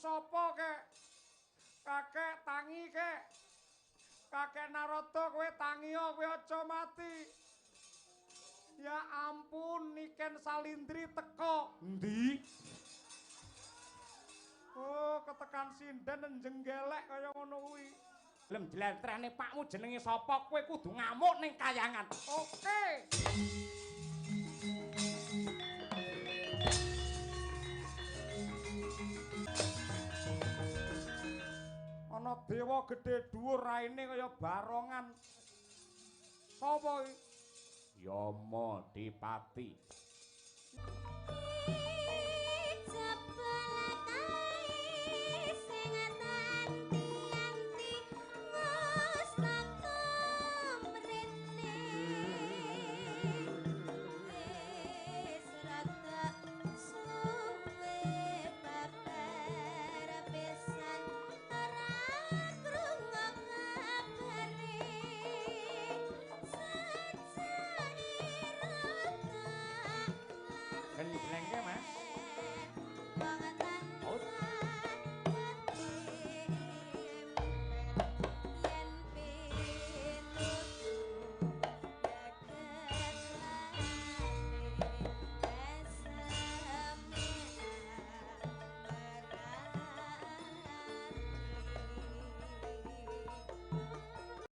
Sapa kek? Kakek tangi kek. Kakek Narada kowe tangi kowe aja mati. Ya ampun, Niken Salindri teko. Endi? Oh, ketekan sinden njenggelek kaya ngono kuwi. Lem jlentrehne pakmu jenenge sapa? Kowe kudu ngamuk ning kayangan. Oke. Ana dewa gedhe dhuwur raine kaya barongan. Sapa iki? Yama Dipati.